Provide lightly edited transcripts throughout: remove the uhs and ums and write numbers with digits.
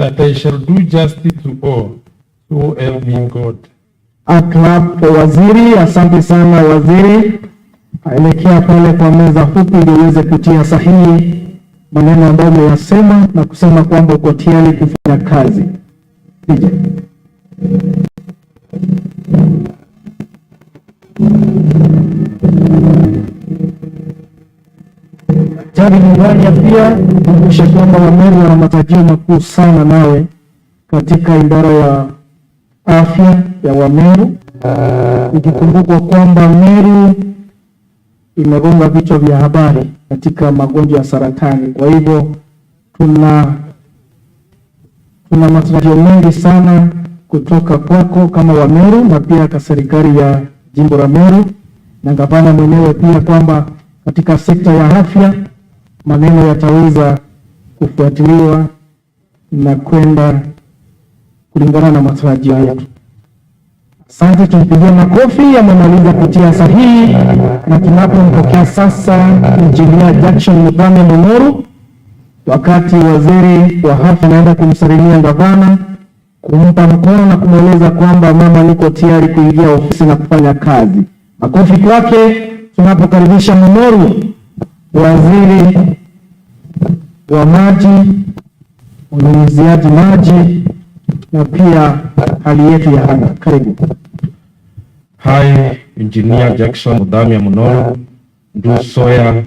That I shall do justice to all, so help me God. A clap kwa waziri. Asante sana waziri. Elekea pale kwa meza fupi ili uweze kutia sahihi maneno ambayo umeyasema na kusema kwamba uko tayari kufanya kazi. DJ. Daktari Mugania pia kumbusha kwamba Wameru wana matarajio makuu sana nawe katika idara ya afya ya Wameru, ikikumbukwa kwamba Meru imegonga vichwa vya habari katika magonjwa ya saratani. Kwa hivyo tuna matarajio mengi sana kutoka kwako kama Wameru na pia kwa serikali ya jimbo la Meru na gavana mwenyewe pia, kwamba katika sekta ya afya maneno yataweza kufuatiliwa na kwenda kulingana na matarajio yetu. Asante, tumpigie makofi. Amemaliza kutia sahihi, na tunapompokea sasa Injinia Jackson Muthamia Munoru, wakati waziri wa afya anaenda kumsalimia gavana, kumpa mkono na kumweleza kwamba mama, niko tayari kuingia ofisi na kufanya kazi. Makofi kwake tunapokaribisha Munoru, waziri wa maji, unyunyiziaji maji na pia hali yetu ya anga. Karibu. I, Engineer Jackson Muthamia Munoru, do swear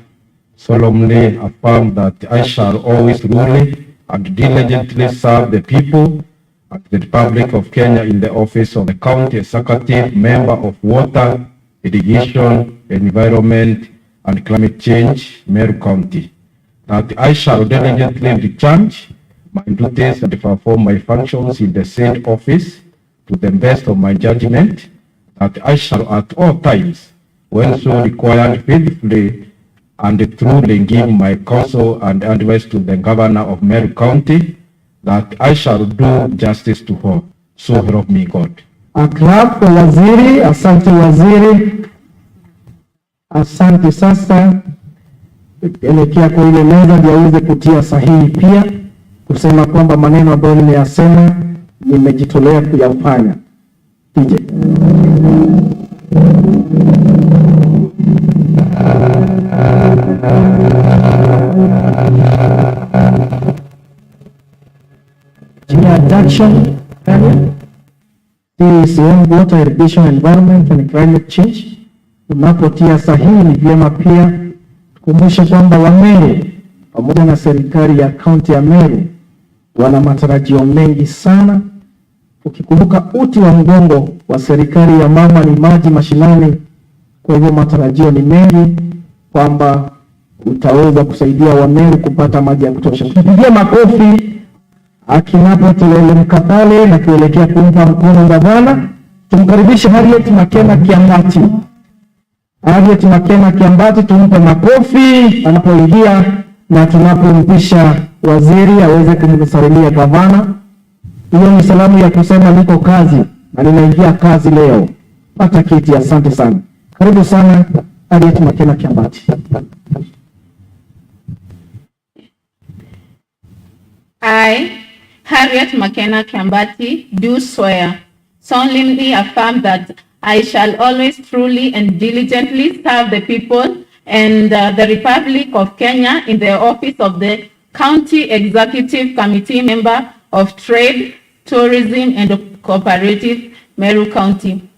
solemnly affirm that I shall always truly and diligently serve the people and the Republic of Kenya in the office of the County Executive Member of Water, Irrigation, Environment and Climate Change, Meru County. That I shall diligently discharge my duties and perform my functions in the said office to the best of my judgment, that I shall at all times, when so required, faithfully and truly give my counsel and advice to the governor of Meru County, that I shall do justice to her. So help me God. A clap kwa waziri. Asante waziri, asante. Sasa elekea kwa ile meza ndio aweze kutia sahihi pia kusema kwamba maneno ambayo nimeyasema nimejitolea kuyafanya. DJ. Engineer Jackson Daniel, CECM Water Irrigation Environment and Climate Change. Unapotia sahihi ni vyema pia tukumbushe kwamba Wameru pamoja na serikali ya kaunti ya Meru wana matarajio mengi sana. Ukikumbuka uti wa mgongo wa serikali ya mama ni maji mashinani, kwa hivyo matarajio ni mengi kwamba utaweza kusaidia Wameru kupata maji ya kutosha. Tupigie makofi akinapoteremka pale na kuelekea kumpa mkono gavana. Tumkaribishe Harriet Makena Kiambati. Harriet Makena Kiambati, tumpe makofi anapoingia na tunapompisha waziri aweze kumsalimia gavana. Hiyo ni salamu ya kusema niko kazi na ninaingia kazi leo. Pata kiti, asante sana. Karibu sana Harriet Makena Kiambati. I, Harriet Makena Kiambati, do swear, solemnly affirm that I shall always truly and diligently serve the people and the Republic of Kenya in the office of the County Executive Committee Member of Trade, Tourism and Cooperative, Meru County.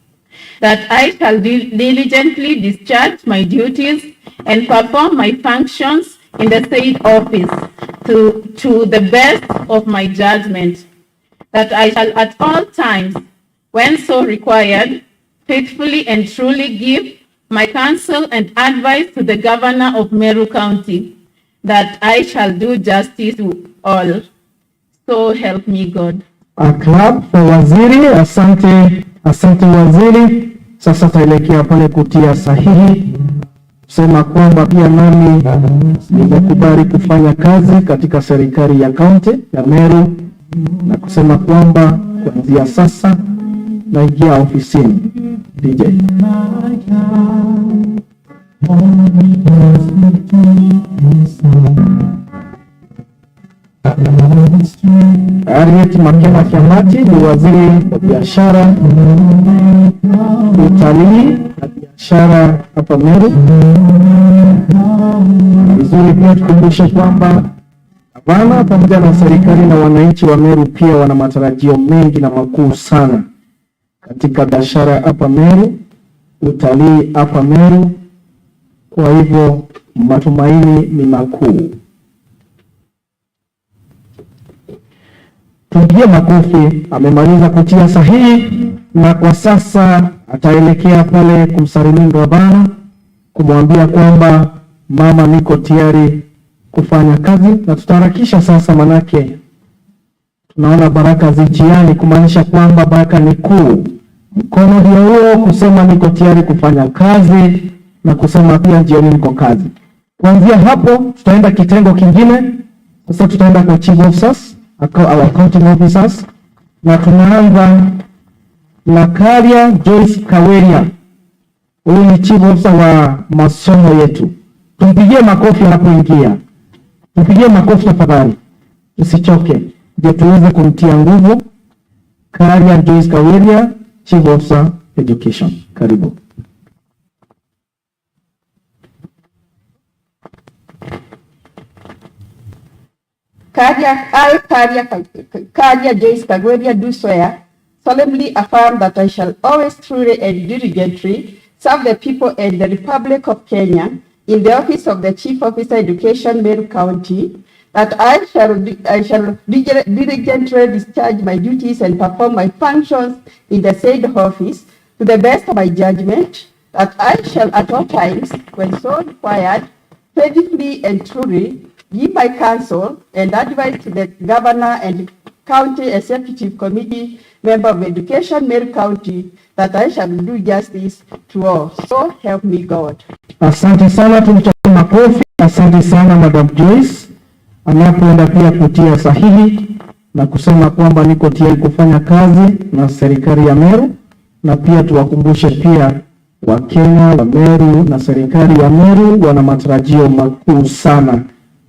That I shall diligently discharge my duties and perform my functions in the said office to the best of my judgment. That I shall at all times, when so required, faithfully and truly give my counsel and advice to the governor of Meru County, that I shall do justice to all. So help me God. A clap for waziri. Asante, asante waziri. Sasa taelekea pale kutia sahihi, kusema kwamba pia nami nimekubali kufanya kazi katika serikali ya kaunti ya Meru na kusema kwamba kuanzia sasa naingia ofisini. DJ. Harriet Makena Kiambati ni waziri wa biashara, utalii na biashara hapa Meru. Vizuri pia tukumbushe kwamba gavana pamoja na serikali na wananchi wa Meru pia wana matarajio mengi na makuu sana katika biashara hapa Meru, utalii hapa Meru. Kwa hivyo matumaini ni makuu. Tumpigie makofi. Amemaliza kutia sahihi na kwa sasa ataelekea pale kumsalimia gavana, kumwambia kwamba mama, niko tayari kufanya kazi, na tutaharakisha sasa, manake tunaona baraka zi njiani, kumaanisha kwamba baraka ni kuu. Mkono ndio huo kusema niko tayari kufanya kazi na kusema pia njiani niko kazi. Kuanzia hapo tutaenda kitengo kingine. Sasa tutaenda kwa chief officers, our accounting officers, na tunaanza na Karia Joyce Kaweria. Huyu ni chief officer wa masomo yetu. Tumpigie makofi anapoingia, tumpigie makofi tafadhali, tusichoke, ndio tuweze kumtia nguvu. Karia Joyce Kaweria, chief officer education, karibu. Karia, I, Karia Joyce Kagweria, do swear, solemnly affirm that I shall always truly and diligently serve the people and the Republic of Kenya in the office of the Chief Officer Education, Meru County, that I shall diligently discharge my duties and perform my functions in the said office to the best of my judgment, that I shall at all times, when so required, faithfully and truly give my counsel and advice to the Governor and County Executive Committee member of Education, Meru County, that I shall do justice to all. So help me God. Asante sana, tumchapie makofi. Asante sana Madam Joyce anapoenda pia kutia sahihi na kusema kwamba niko tayari kufanya kazi na serikali ya Meru, na pia tuwakumbushe pia Wakenya wa Meru na serikali ya Meru wana matarajio makuu sana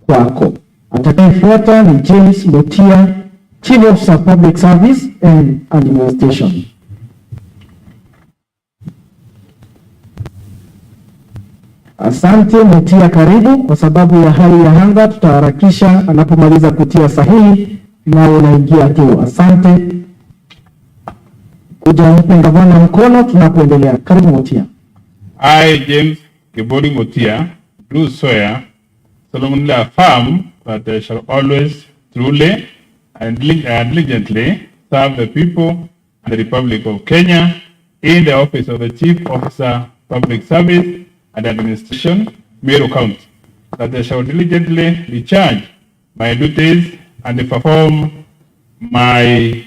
kwako. Atakayefuata ni James Mutia, Chief Officer Public Service and Administration. Asante Mutia, karibu. Kwa sababu ya hali ya anga tutaharakisha, anapomaliza kutia sahihi nawe unaingia tu. Asante, kuja mpe gavana mkono tunapoendelea. Karibu Mutia. I, James Kibori Mutia, do swear, solemnly affirm that I shall always truly and diligently serve the people and the Republic of Kenya in the office of the Chief Officer, Public Service and Administration, Meru County, that I shall diligently discharge my duties and perform my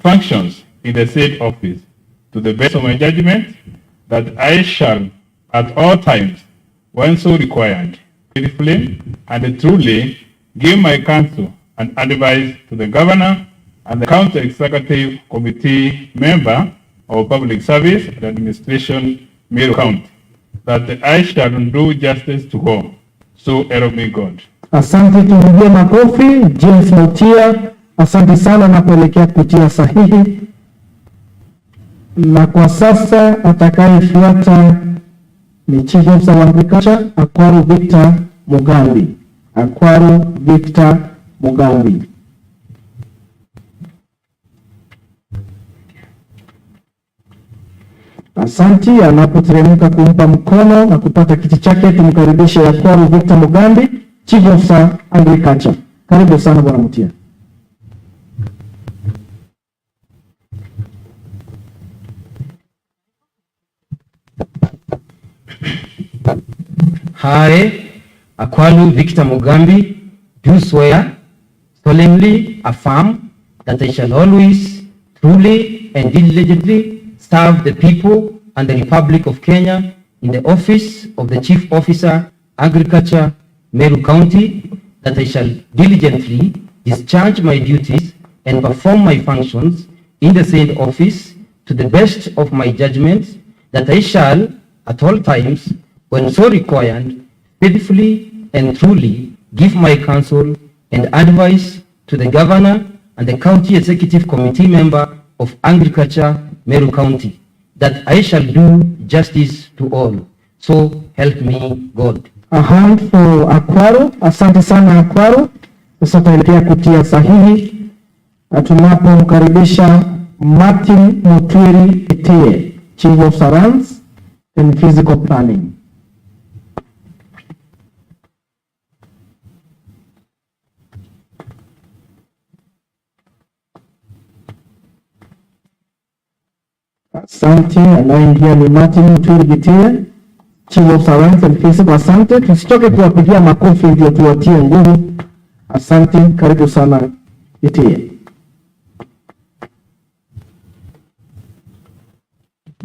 functions in the said office to the best of my judgment, that I shall at all times, when so required, faithfully and truly give my counsel and advice to the Governor and the County Executive Committee member of Public Service and Administration, Meru County, that I shall do justice to all. So help me God. Asante, tumpigie makofi James Mutia. Asante sana anapoelekea kutia sahihi. Na kwa sasa atakayefuata ni Chief Officer wa Agriculture Akwaru Victor Mugambi. Akwaru Victor Mugambi. Asanti, anapoteremka kumpa mkono na kupata kiti chake, tumkaribishe Akwaru Victor Mugambi, Chief Officer Agriculture. Karibu sana Bwana Mutia. I, Akwalu Victor Mugambi, do swear, solemnly affirm that I shall always, truly and diligently serve the people and the Republic of Kenya in the office of the Chief Officer, Agriculture, Meru County, that I shall diligently discharge my duties and perform my functions in the said office to the best of my judgment, that I shall, at all times, when so required, faithfully and truly give my counsel and advice to the Governor and the County Executive Committee member of Agriculture, Meru County, that I shall do justice to all. So help me God. A hand for Akwaro. Asante sana Akwaro. Sasa tunaelekea kutia sahihi na tunapomkaribisha Martin Mutwiri Itie, Chief of Lands and Physical Planning. Asante. Anayeingia ni Martin Mutwiri Gitie, Chief of Lands and Physical. Asante, tusichoke kuwapigia makofi ndio tuwatie nguvu. Asante, karibu sana Gitie.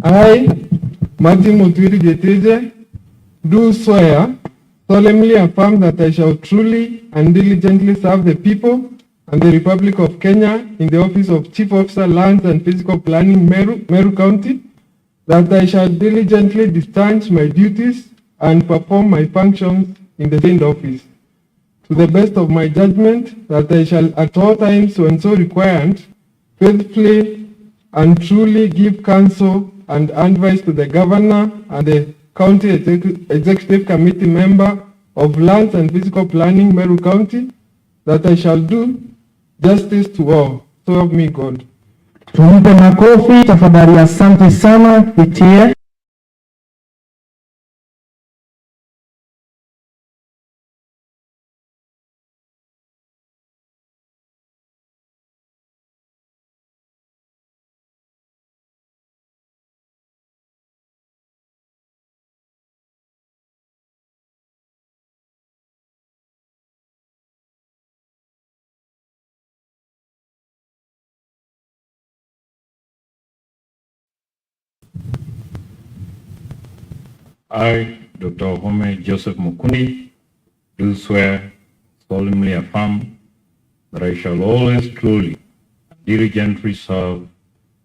I, Martin Mutwiri Getije, do swear solemnly affirm that I shall truly and diligently serve the people and the Republic of Kenya in the office of Chief Officer Lands and Physical Planning, Meru County, that I shall diligently discharge my duties and perform my functions in the said office. To the best of my judgment, that I shall at all times when so required, faithfully and truly give counsel and advice to the governor and the county executive committee member of Lands and Physical Planning, Meru County, that I shall do justice to all. So help me God. Tumpe makofi tafadhali. Asante sana Gitie. I, Dr. Wahome Joseph Mukundi, do swear, solemnly affirm that I shall always truly and diligently serve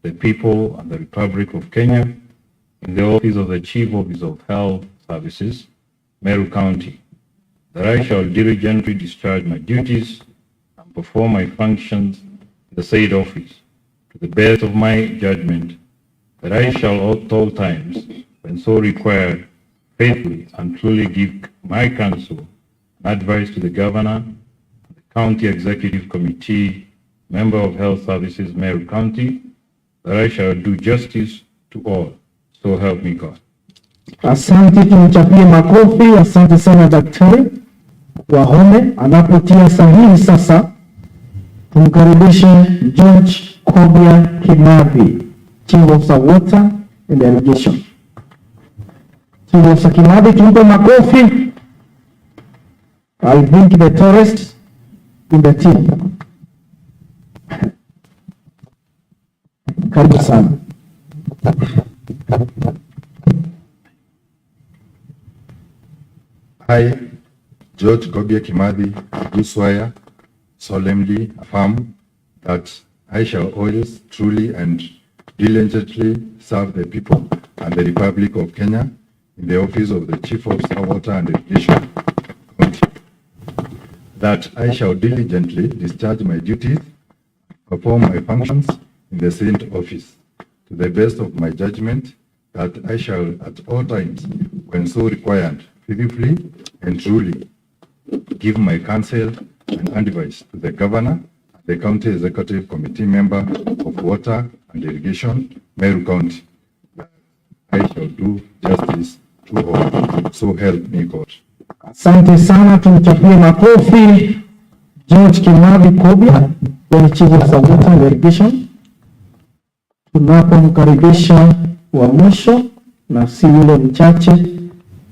the people and the Republic of Kenya in the office of the Chief Officer of Health Services, Meru County, that I shall diligently discharge my duties and perform my functions in the said office to the best of my judgment, that I shall at all times, when so required, faithfully and truly give my counsel and advice to the Governor, the County Executive Committee, member of Health Services, Meru County, that I shall do justice to all. So help me God. Asante, tumchapie makofi. Asante sana Daktari Wahome anapotia sahihi sasa. Tumkaribishe George Kobia Kimathi, Chief Officer Water and Irrigation. Chief Officer Kimathi, tumpe makofi. I think the tallest in the team. Karibu sana. I, George Kobia Kimathi, do swear solemnly affirm that I shall always truly and diligently serve the people and the Republic of Kenya in the office of the Chief Officer Water and Irrigation County, that I shall diligently discharge my duties, perform my functions in the said office to the best of my judgment, that I shall at all times, when so required, faithfully and truly give my counsel and advice to the Governor, the County Executive Committee member of Water and Irrigation, Meru County, that I shall do justice to all. So help me God. Asante sana, tumchapie makofi George Kimathi Kobia, ni Chief Officer Water and Irrigation. Tunapomkaribisha wa mwisho na si yule mchache,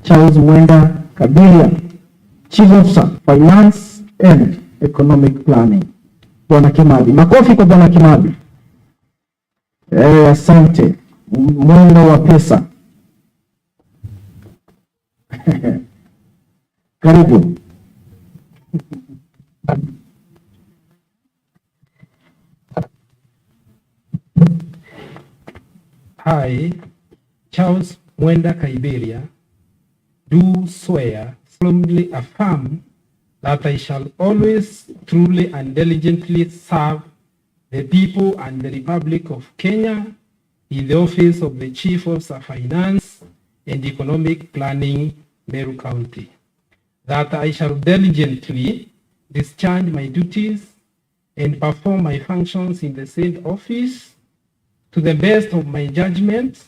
Charles Mwenda Kabilia, Chief Officer Finance and Economic Planning. Bwana Kimathi, makofi kwa Bwana Kimathi. Asante. Mwendo wa pesa. Karibu. I, Charles Mwenda Kaiberia, do swear solemnly affirm that I shall always truly and diligently serve the people and the Republic of Kenya in the office of the Chief Officer Finance and Economic Planning, Meru County. That I shall diligently discharge my duties and perform my functions in the said office to the best of my judgment,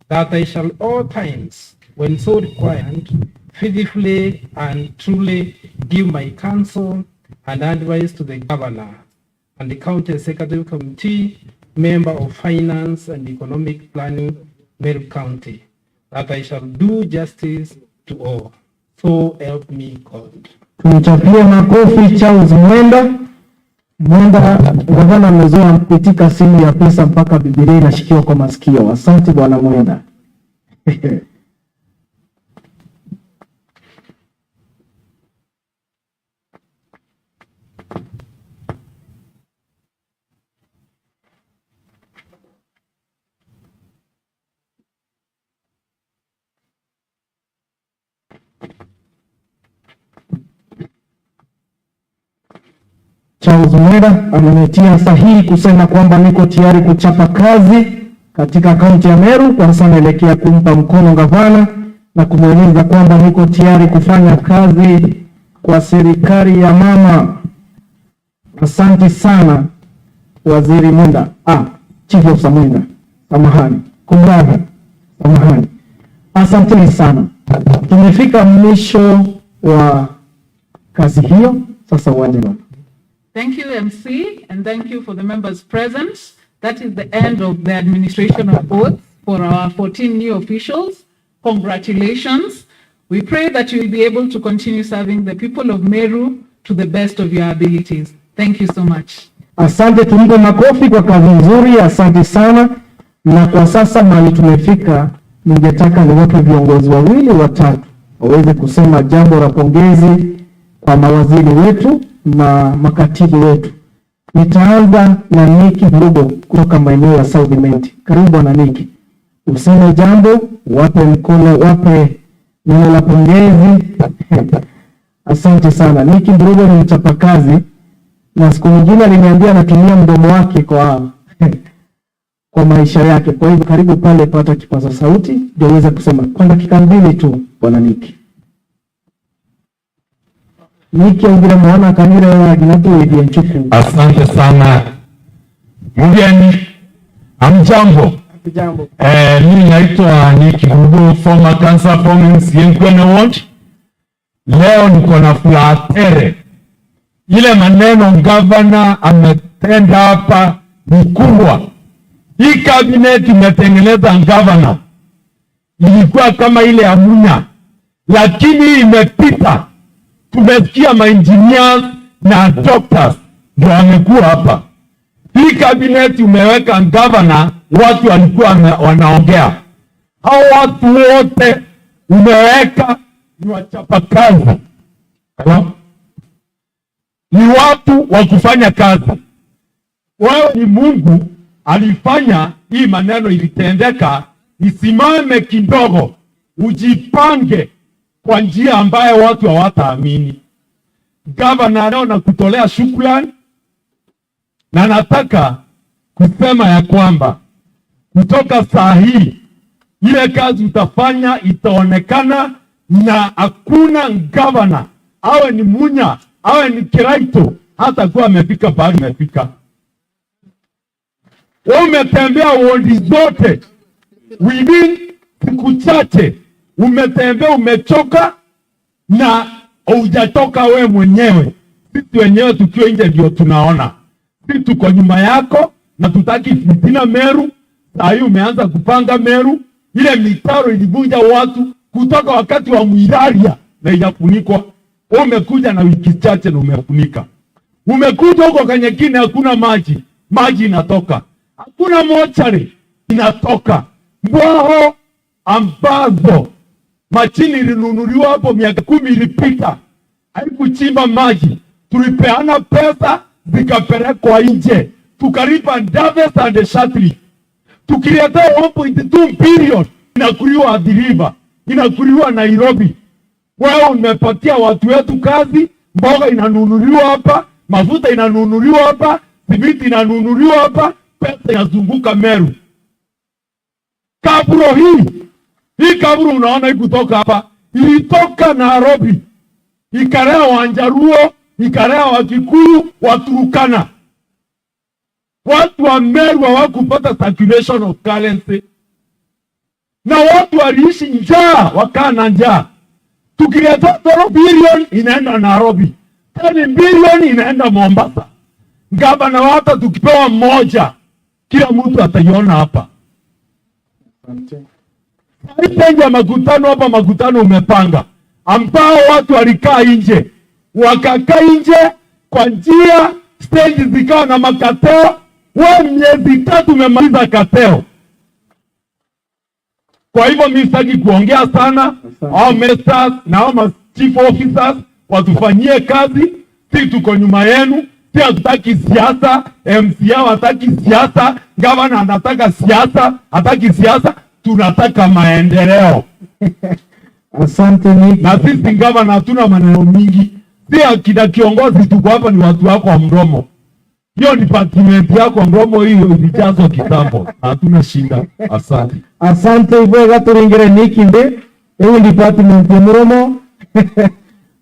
that I shall all times, when so required, faithfully and truly give my counsel and advice to the governor and the county executive committee, member of finance and economic planning, Meru County, that I shall do justice to all. So help me God. Tumchapie makofi Charles Mwenda. Mwenda, gavana amezoea kuitika simu ya pesa mpaka Biblia inashikiwa kwa masikio. Asante bwana Mwenda. Charles Mwenda amenitia sahihi kusema kwamba niko tayari kuchapa kazi katika kaunti ya Meru. Kwa sasa naelekea kumpa mkono gavana na kumweleza kwamba niko tayari kufanya kazi kwa serikali ya mama. Asante sana Waziri Mwenda. Chief Officer Mwenda, samahani, kumradhi, samahani. Asanteni sana. Tumefika mwisho wa kazi hiyo. Sasa uwanja wako. Thank you, MC, and thank you for the members present. That is the end of the administration of oaths for our 14 new officials. Congratulations. We pray that you will be able to continue serving the people of Meru to the best of your abilities. Thank you so much. Asante, tumpe makofi kwa kazi nzuri, asante sana. Na kwa sasa mahali tumefika, ningetaka niwape viongozi wawili watatu waweze kusema jambo la pongezi kwa mawaziri wetu na makatibu wetu. Nitaanza na Niki Mrugo kutoka maeneo ya South Imenti. Karibu bwana Niki, useme jambo, wape mkono, wape neno la pongezi. Asante sana. Niki Mrugo ni mchapakazi na siku nyingine aliniambia anatumia mdomo wake kwa maisha yake. Kwa hivyo karibu pale, pata kipaza sauti ndio uweze kusema kwa dakika mbili tu, bwana Niki. Niki aungira mwana kanira ya ginatu wedi nchuku. Asante sana mgeni, amjambo. Jambo. Mimi naitwa Nick Mrugo, former councillor from MCA Ward. Leo niko na furaha tele. Ile maneno gavana ametenda hapa ni kubwa. Hii cabinet imetengeneza gavana, ilikuwa kama ile ya Munya, lakini imepita. Tumesikia maengineers na doctors ndio wamekuwa hapa. Hii cabinet umeweka gavana, watu walikuwa wanaongea. Hao watu wote umeweka ni wachapakazi. Hello? Ni watu wa kufanya kazi. Wewe ni Mungu alifanya hii maneno ilitendeka, isimame kidogo, ujipange kwa njia ambayo watu hawataamini. Gavana leo nakutolea shukrani na nataka kusema ya kwamba kutoka saa hii ile kazi utafanya itaonekana, na hakuna gavana awe ni Munya awe ni Kiraito hata kuwa amefika pahali amefika. Wewe umetembea wodi zote within siku chache, umetembea umechoka na hujatoka wewe mwenyewe. Sisi wenyewe tukiwa nje ndio tunaona. Sisi tuko nyuma yako na tutaki fitina Meru. Saa hii umeanza kupanga Meru, ile mitaro ilivunja watu kutoka wakati wa Mwiraria na ijafunikwa. Wewe umekuja na wiki chache na umefunika. Umekuja huko Kanyekine hakuna maji, maji inatoka. Hakuna mochari inatoka. Mbwaho ambazo machini ilinunuliwa hapo miaka 10 ilipita, haikuchimba maji. Tulipeana pesa zikapelekwa nje, tukalipa Davis and Shatri, tukiletea 1.2 billion inakuliwa Athi River, inakuliwa Nairobi. Wewe umepatia watu wetu kazi, mboga inanunuliwa hapa, mafuta inanunuliwa hapa, Simiti inanunuliwa hapa, pesa inazunguka Meru. Kaburo hii kaburo unaona hii kutoka hapa ilitoka Nairobi ikalea Wajaluo, ikalea Wakikuyu, Waturukana. Watu wa Meru hawakupata circulation of currency, na watu waliishi njaa, wakaa na njaa. Tukileta 12 billion inaenda Nairobi, 10 billion inaenda Mombasa. Gavana hata tukipewa mmoja, kila mtu ataiona hapa. Stage ya makutano hapa, makutano umepanga ambao watu walikaa nje, wakakaa nje kwa njia, stage zikawa na makateo. We miezi 3 umemaliza kateo. Kwa hivyo mi sitaki kuongea sana. Hao ministers na hao ma chief officers watufanyie kazi, si tuko nyuma yenu, si hatutaki siasa. MCA hataki siasa, gavana anataka siasa, hataki siasa, tunataka maendeleo. Asante Nick. Na sisi gavana hatuna maneno mingi, si akina kiongozi tuko hapa, ni watu wako wa mdomo. Hiyo department yako mdomo hiyo ilijazwa kitambo, hatuna shida. Asante. Asante ibwega turingire Nick nde ewu department ya muromo.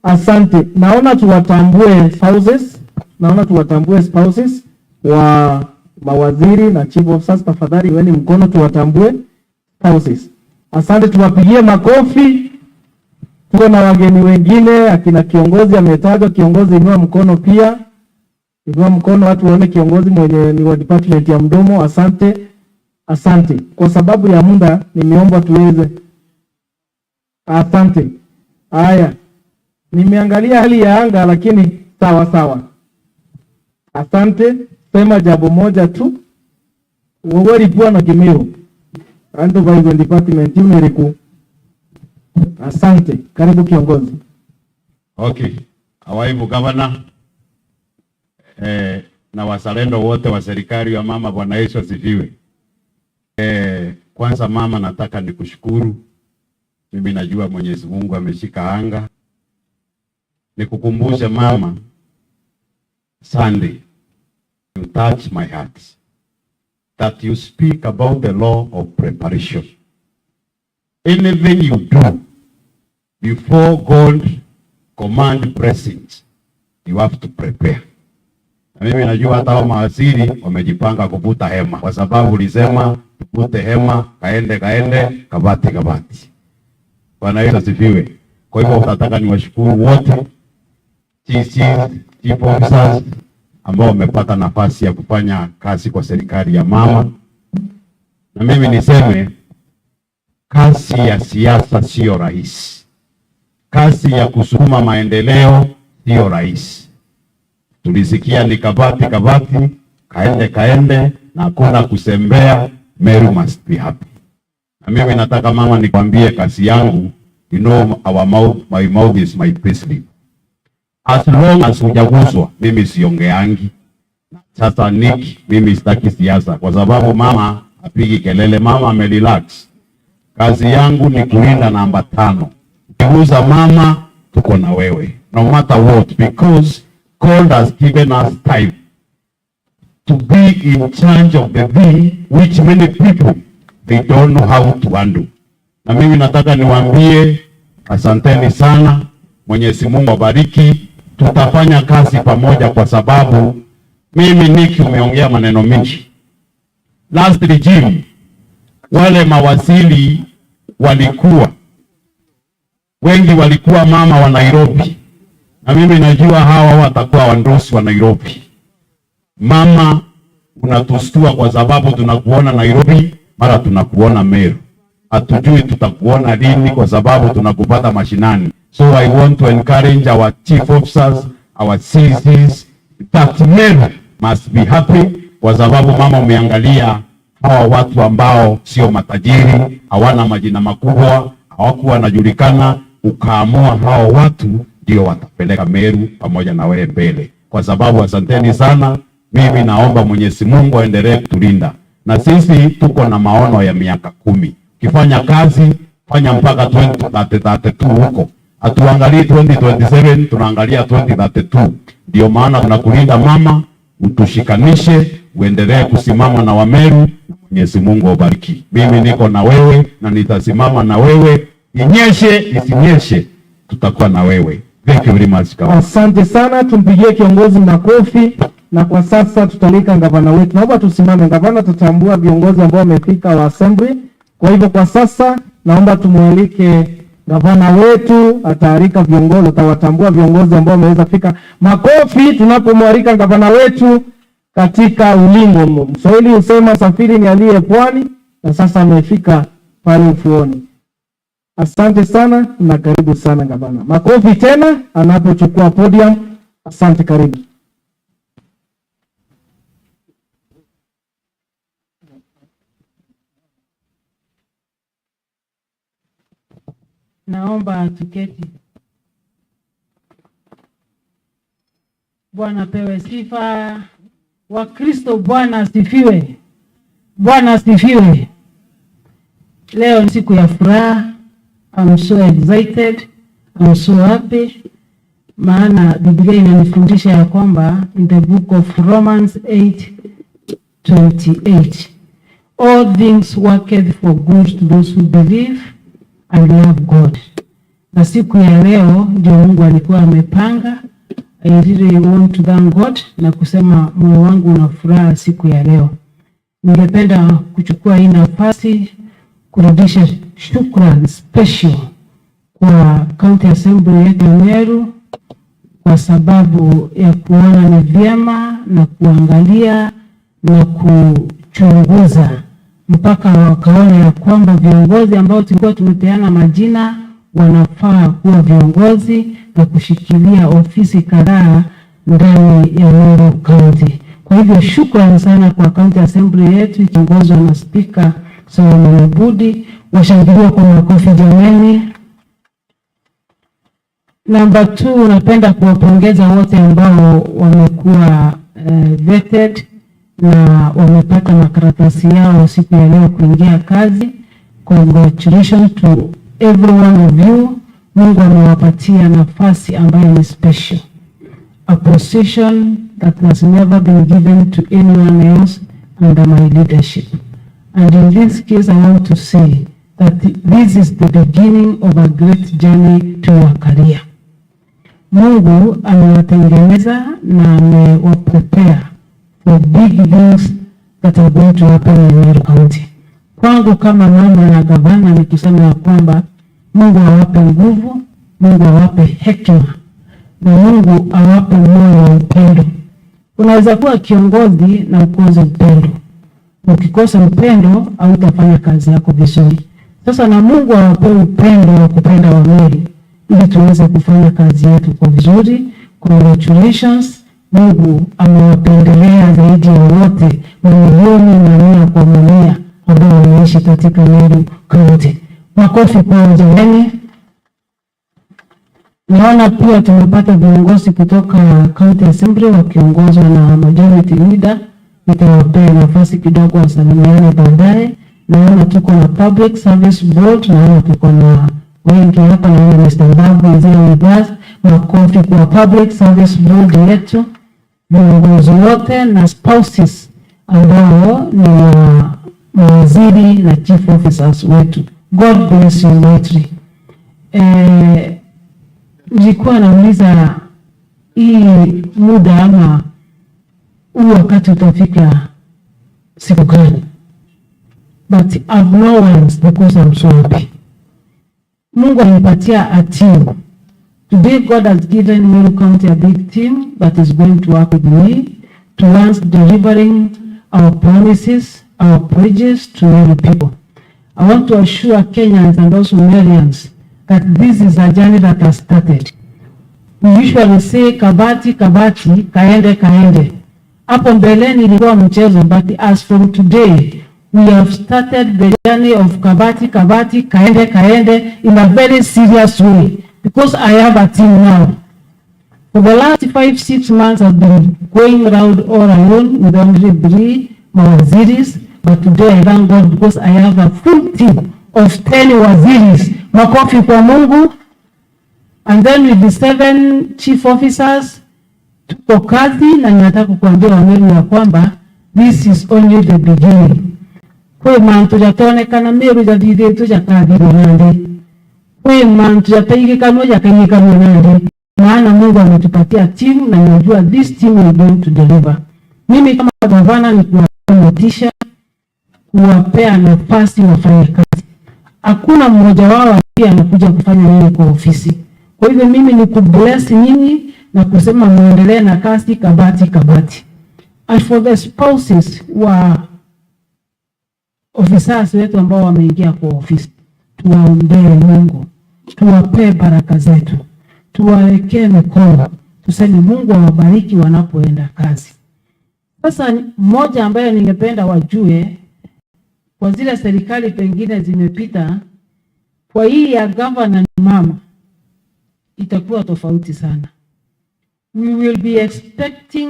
Asante. Naona tuwatambue spouses, naona tuwatambue spouses wa mawaziri na chief officers. Tafadhali weni mkono tuwatambue spouses. Asante, tuwapigie makofi. Tuko na wageni wengine, akina kiongozi ametajwa. Kiongozi, inua mkono pia, inua mkono watu waone kiongozi mwenye ni wa department ya mdomo. Asante, asante. Kwa sababu ya muda nimeomba tuweze. Asante. Haya, nimeangalia hali ya anga, lakini sawa sawa. Asante. Sema jambo moja tu, wewe na Kimiru Enterprise Department Uniriku. Asante, karibu kiongozi. Okay. Awaibu gavana na wazalendo wote wa serikali ya mama, Bwana Yesu asifiwe. Kwanza mama, nataka nikushukuru. Mimi najua Mwenyezi Mungu ameshika anga. Nikukumbushe mama, Sunday you touch my heart that you speak about the law of preparation. Anything you do before God command blessings, you have to prepare. Na mimi najua hata hao mawaziri wamejipanga kuvuta hema, kwa sababu ulisema tuvute hema, kaende kaende, kabati kabati. Bwana Yesu asifiwe. Kwa hivyo nataka niwashukuru wote GCs, chief officers ambao wamepata nafasi ya kufanya kazi kwa serikali ya mama, na mimi niseme kazi ya siasa sio rahisi. Kazi ya kusukuma maendeleo sio rahisi. Tulisikia ni kabati kabati, kaende kaende, na hakuna kuzembea. Meru must be happy. Na mimi nataka mama nikwambie kazi yangu, you know our mouth, my mouth is my payslip. As long as hujaguswa, mimi siongeangi. Sasa Nick, mimi sitaki siasa kwa sababu mama apigi kelele, mama amerelax. Kazi yangu ni kulinda namba 5. Ukiguza mama, tuko na wewe no matter what, because God has given us time to be in charge of the thing which many people they don't know how to handle. Na mimi nataka niwaambie asanteni sana, Mwenyezi Mungu abariki. Tutafanya kazi pamoja kwa sababu mimi Nick, umeongea maneno mingi. Last regime wale mawaziri walikuwa wengi, walikuwa mama wa Nairobi, na mimi najua hawa watakuwa wandosi wa Nairobi. Mama, unatustua kwa sababu tunakuona Nairobi, mara tunakuona Meru, hatujui tutakuona lini kwa sababu tunakupata mashinani. So I want to encourage our chief officers, our CCs that Meru must be happy, kwa sababu mama, umeangalia hawa watu ambao sio matajiri, hawana majina makubwa, hawakuwa wanajulikana, ukaamua hao watu ndio watapeleka Meru pamoja na wewe mbele. Kwa sababu asanteni sana. Mimi naomba Mwenyezi Mungu aendelee kutulinda, na sisi tuko na maono ya miaka 10. Ukifanya kazi fanya mpaka 2032 huko, hatuangalii 2027, tunaangalia 2032. Ndio maana tunakulinda mama. Utushikanishe, uendelee kusimama na Wameru na Mwenyezi Mungu awabariki. Mimi niko na wewe na nitasimama na wewe, inyeshe isinyeshe, tutakuwa na wewe. Thank you very much, Governor. Asante sana, tumpigie kiongozi makofi. Na kwa sasa tutaalika gavana wetu, naomba tusimame. Gavana, tutambua viongozi ambao wamefika wa assembly. Kwa hivyo kwa sasa naomba tumwalike gavana wetu, ataalika viongozi, atawatambua viongozi ambao wameweza fika. Makofi tunapomwalika gavana wetu katika ulingo. Mswahili husema safiri ni aliye pwani, na sasa amefika pale ufuoni. Asante sana na karibu sana gavana. Makofi tena anapochukua podium. Asante, karibu. Naomba tuketi. Bwana pewe sifa. Wakristo, Bwana asifiwe. Bwana asifiwe. Leo ni siku ya furaha. I'm so excited. I'm so happy. Maana Biblia inanifundisha ya kwamba in the book of Romans 8:28, all things worketh for good to those who believe and love God. Na siku ya leo ndio Mungu alikuwa amepanga. I really want to thank God na kusema moyo wangu una furaha siku ya leo. Ningependa kuchukua hii nafasi kurudisha shukrani special kwa County Assembly yetu ya Meru kwa sababu ya kuona ni vyema na kuangalia na kuchunguza mpaka wakaona ya kwamba viongozi ambao tulikuwa tumepeana majina wanafaa kuwa viongozi na kushikilia ofisi kadhaa ndani ya Meru County. Kwa hivyo shukrani sana kwa County Assembly yetu ikiongozwa na Speaker Solomon Abudi. Washangiliwa kwa makofi jameni. Namba 2, napenda kuwapongeza wote ambao wamekuwa vetted na wamepata makaratasi yao siku ya leo kuingia kazi. Congratulations to every one of you. Mungu amewapatia nafasi ambayo ni special, a position that has never been given to anyone else under my leadership. And in this case, I want to say that this is the beginning of a great journey to your career. Mungu amewatengeneza na amewaprepare for big things that are going to happen in Meru County. Kwangu kama mama na gavana ni kusema ya kwamba Mungu awape nguvu, Mungu awape hekima na Mungu awape moyo wa upendo. Unaweza kuwa kiongozi na ukose upendo. Ukikosa upendo hautafanya kazi yako vizuri. Sasa na Mungu awape upendo wa kupenda Wameru ili tuweze kufanya kazi yetu kwa vizuri. Congratulations. Mungu amewapendelea zaidi ya wote mamilioni mamia kwa mamia ambao wanaishi katika Meru County. Makofi kwa jameni. Naona pia tumepata viongozi kutoka County Assembly wakiongozwa na majority leader. Nitawapea nafasi kidogo wasalimiane baadaye. Naona tuko na Public Service Board, naona tuko na wengi hapa, naona Mr. Mbavu is here with us. Makofi kwa Public Service Board yetu, viongozi wote na spouses ambao ni mawaziri na chief officers wetu. God bless you mightily. Nilikuwa nauliza hii muda ama huu wakati utafika siku gani? But I've no ones because I'm so happy. Mungu amenipatia a team. Today God has given Meru County a big team that is going to work with me towards delivering our promises, our pledges to Meru people. I want to assure Kenyans and also Merians that this is a journey that has started. We usually say kabati kabati, kaende kaende. Hapo mbeleni ilikuwa mchezo, but as from today we have started the journey of kabati kabati, kaende kaende in a very serious way, because I have a team now. For the last 5-6 months I've been going around all alone with only 3 mawaziris, but today I thank God because I have a full team of 10 waziris. Makofi kwa Mungu. And then with the 7 chief officers, Tuko kazi na ninataka kuambia Wameru ya kwamba this is only the beginning. Kwi mantu jatonekana Meru jathithitwe jakathirwo na nthi, kwi mantu jataigikanwo jakaigikanwo na nthi, maana Mungu ametupatia timu na najua this team will going to deliver. Mimi kama gavana ni kuwapea motisha, kuwapea nafasi wafanye kazi. Hakuna mmoja wao pia anakuja kufanya nini kwa ofisi. Kwa hivyo mimi ni kubless nyinyi na kusema muendelee na kazi kabati kabati. And for the spouses wa officers wetu ambao wameingia kwa ofisi, tuwaombee Mungu, tuwapee baraka zetu, tuwawekee mikono, tuseme Mungu awabariki wanapoenda kazi. Sasa mmoja ambaye ningependa wajue kwa zile serikali pengine zimepita, kwa hii ya gavana ni mama itakuwa tofauti sana. We will be expecting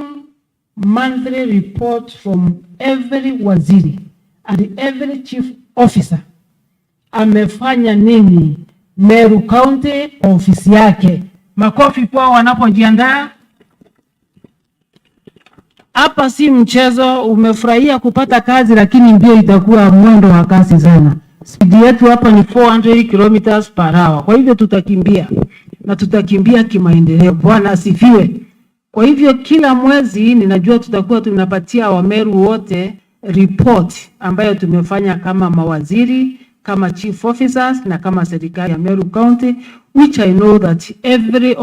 monthly report from every waziri and every chief officer amefanya nini Meru County kwa ofisi yake. Makofi kwao wanapojiandaa. Hapa si mchezo. Umefurahia kupata kazi, lakini mbio itakuwa mwendo wa kasi sana. Speed yetu hapa ni 400 kilometers per hour. Kwa hivyo tutakimbia na tutakimbia kimaendeleo. Bwana asifiwe. Kwa hivyo kila mwezi ninajua tutakuwa tunapatia Wameru wote report ambayo tumefanya kama mawaziri, kama chief officers na kama serikali ya Meru County, which I know that every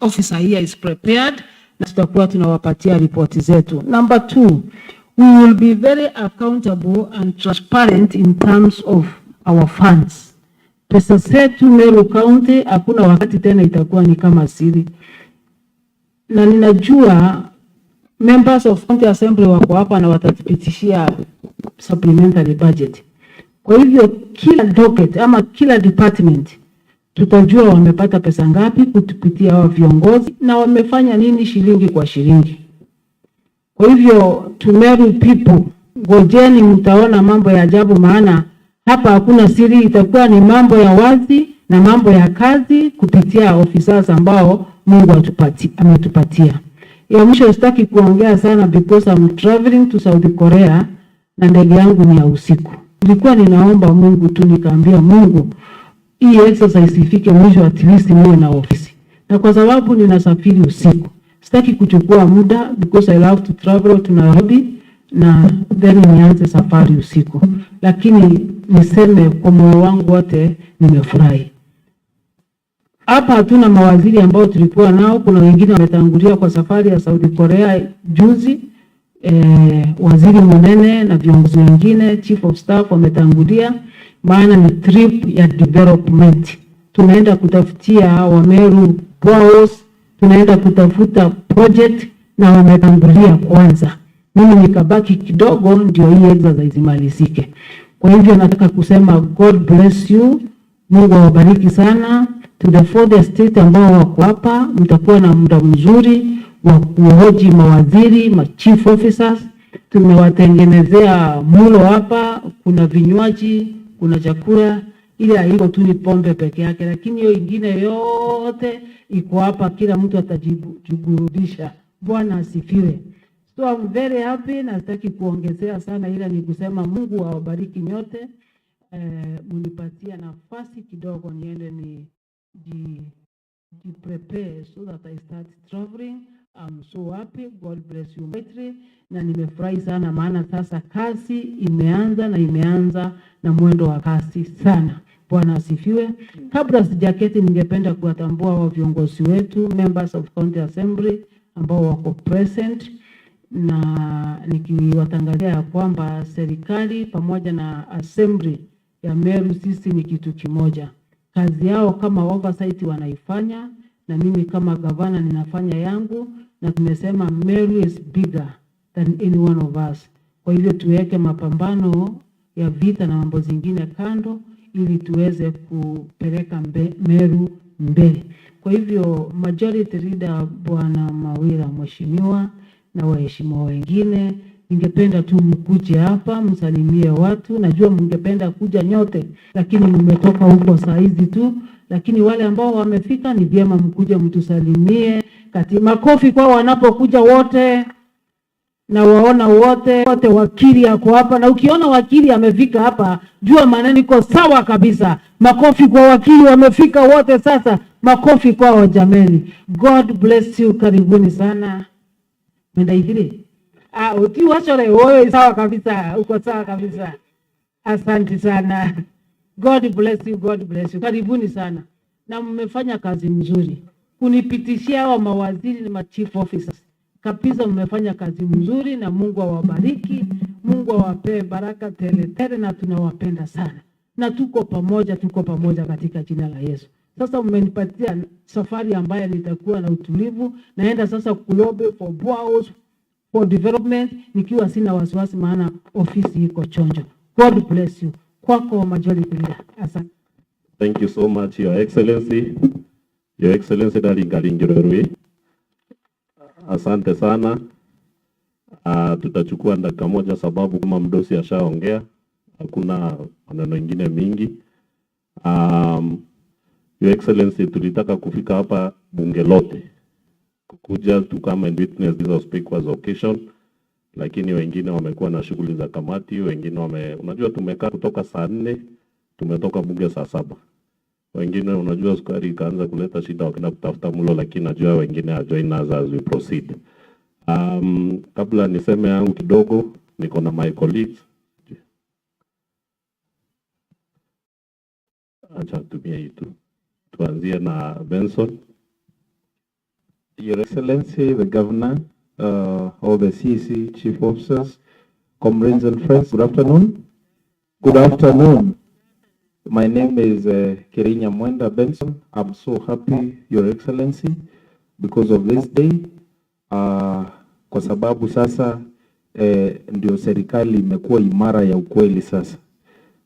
officer here is prepared na tutakuwa tunawapatia ripoti zetu. Number two, we will be very accountable and transparent in terms of our funds. Pesa zetu Meru County hakuna wakati tena itakuwa ni kama siri, na ninajua members of county assembly wako hapa na watatupitishia supplementary budget. Kwa hivyo kila docket ama kila department tutajua wamepata pesa ngapi kutupitia hao viongozi na wamefanya nini shilingi kwa shilingi. Kwa hivyo to Meru people, ngojeni, mtaona mambo ya ajabu, maana hapa hakuna siri, itakuwa ni mambo ya wazi na mambo ya kazi kupitia officers ambao Mungu ametupatia. Ya mwisho sitaki kuongea sana because I'm traveling to South Korea na ndege yangu ni ya usiku. Nilikuwa ninaomba Mungu tu, nikaambia Mungu hii exercise ifike mwisho, at least niwe na ofisi, na kwa sababu ninasafiri usiku, sitaki kuchukua muda because I love to travel to Nairobi na then nianze safari usiku, lakini niseme kwa moyo wangu wote nimefurahi. Hapa hatuna mawaziri ambao tulikuwa nao. Kuna wengine wametangulia kwa safari ya Saudi Korea juzi. Waziri Munene na viongozi wengine, chief of staff wametangulia, maana ni trip ya development. Tunaenda kutafutia Wameru boreholes, tunaenda kutafuta project na wametangulia kwanza. Mimi nikabaki kidogo ndio hii exercise imalizike. Kwa hivyo nataka kusema God bless you, Mungu awabariki sana. To the fourth estate ambao wako hapa, mtakuwa na muda mzuri wa kuhoji mawaziri, ma chief officers. Tumewatengenezea mulo hapa, kuna vinywaji, kuna chakula, ile haiko tu ni pombe peke yake, lakini hiyo ingine yote iko hapa, kila mtu atajiburudisha. Bwana asifiwe. So I'm very happy na sitaki kuongezea sana, ila ni kusema Mungu awabariki nyote. Munipatia nafasi kidogo niende ni ji prepare so that I start traveling. I'm so happy. God bless you mightily. Na nimefurahi sana maana sasa kazi imeanza na imeanza na mwendo wa kasi sana. Bwana asifiwe. Kabla sijaketi, ningependa kuwatambua wa viongozi wetu, members of county assembly ambao wako present na nikiwatangazia ya kwamba serikali pamoja na assembly ya Meru sisi ni kitu kimoja. Kazi yao kama oversight wanaifanya na mimi kama gavana ninafanya yangu, na tumesema Meru is bigger than any one of us. Kwa hivyo tuweke mapambano ya vita na mambo zingine kando, ili tuweze kupeleka Meru mbele. Kwa hivyo majority leader Bwana Mawira, mheshimiwa na waheshimiwa wengine, ningependa tu mkuje hapa msalimie watu. Najua mngependa kuja nyote, lakini mmetoka huko saa hizi tu, lakini wale ambao wamefika ni vyema mkuje mtusalimie. kati. Makofi kwa wanapokuja wote na waona wote wote. Wakili ako hapa, na ukiona wakili amefika hapa, jua maneno iko sawa kabisa. Makofi kwa wakili, wamefika wote sasa. Makofi kwao jameni. God bless you, karibuni sana. Mendaithire ah, uti wachore wewe, sawa kabisa, uko sawa kabisa. Asante sana. God bless you, God bless you. Karibuni sana, na mmefanya kazi mzuri kunipitishia hawa mawaziri na ma chief officers kabisa. Mmefanya kazi mzuri na Mungu awabariki, Mungu awapee baraka tele tele, na tunawapenda sana na tuko pamoja katika jina la Yesu. Sasa mmenipatia safari ambayo nitakuwa na utulivu, naenda sasa kulobby for boreholes for development nikiwa sina wasiwasi, maana ofisi iko chonjo. God bless you. Kwako Majority Leader. Asante. Thank you so much, Your Excellency. Your Excellency Daringaringirorui. Asante sana. Tutachukua dakika moja sababu kama mdosi ashaongea, hakuna maneno ingine mingi. Your Excellency, tulitaka kufika hapa bunge lote kukuja to come and witness this auspicious occasion, lakini wengine wamekuwa na shughuli za kamati, wengine unajua tumekaa kutoka saa 4, tumetoka bunge saa 7. Wengine unajua sukari ikaanza kuleta shida, wakaenda kutafuta mlo, lakini najua wengine are join us as we proceed. Kabla niseme yangu kidogo, niko na my colleagues. Acha tumie hii tu. Tuanzie na Benson. Your Excellency, the Governor, all the CEC chief officers, comrades and friends, good afternoon. Good afternoon. My name is Kirinya Mwenda Benson. I'm so happy, Your Excellency, because of this day. Kwa sababu sasa ndio serikali imekuwa imara ya ukweli sasa.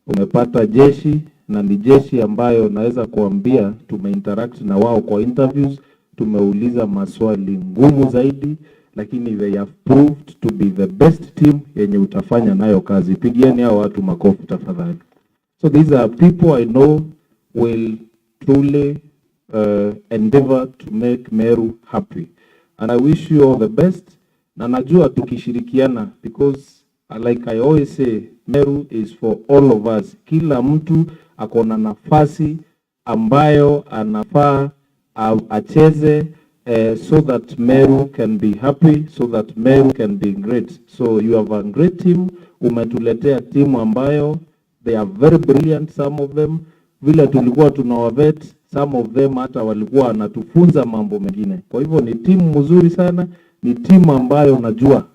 Umepata jeshi na ni jeshi ambayo naweza kuambia tumeinteract na wao kwa interviews, tumeuliza maswali ngumu zaidi, lakini they have proved to be the best team yenye utafanya nayo kazi. Pigieni hao watu makofi tafadhali. So these are people I know will truly endeavor to make Meru happy. And I wish you all the best. Na najua tukishirikiana, because like I always say, Meru is for all of us. Kila mtu ako na nafasi ambayo anafaa acheze so that Meru can be happy, so that Meru can be great. So you have a great team. Umetuletea timu ambayo they are very brilliant, some of them. Vile tulikuwa tunawavet, some of them hata walikuwa wanatufunza mambo mengine. Kwa hivyo ni timu mzuri sana, ni timu ambayo najua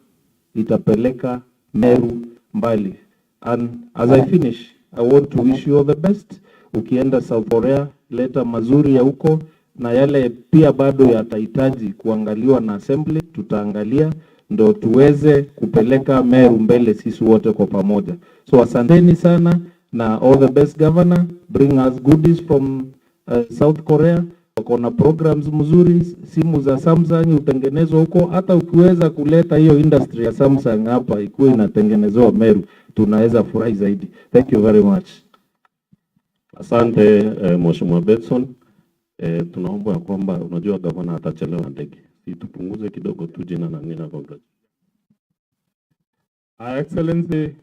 itapeleka Meru mbali. And as I finish, I want to wish you all the best. Ukienda South Korea, leta mazuri ya huko na yale pia bado yatahitaji kuangaliwa na assembly, tutaangalia ndo tuweze kupeleka Meru mbele sisi wote kwa pamoja. So asanteni sana na all the best, Governor. Bring us goodies from South Korea. Wako na programs mzuri, simu za Samsung hutengenezwa huko. Hata ukiweza kuleta hiyo industry ya Samsung hapa ikuwe inatengenezewa Meru, tunaweza furahi zaidi. Thank you very much. Asante Mheshimiwa Benson. Tunaomba ya kwamba unajua gavana atachelewa ndege. Si tupunguze kidogo tu jina na nina congrats. Her Excellency,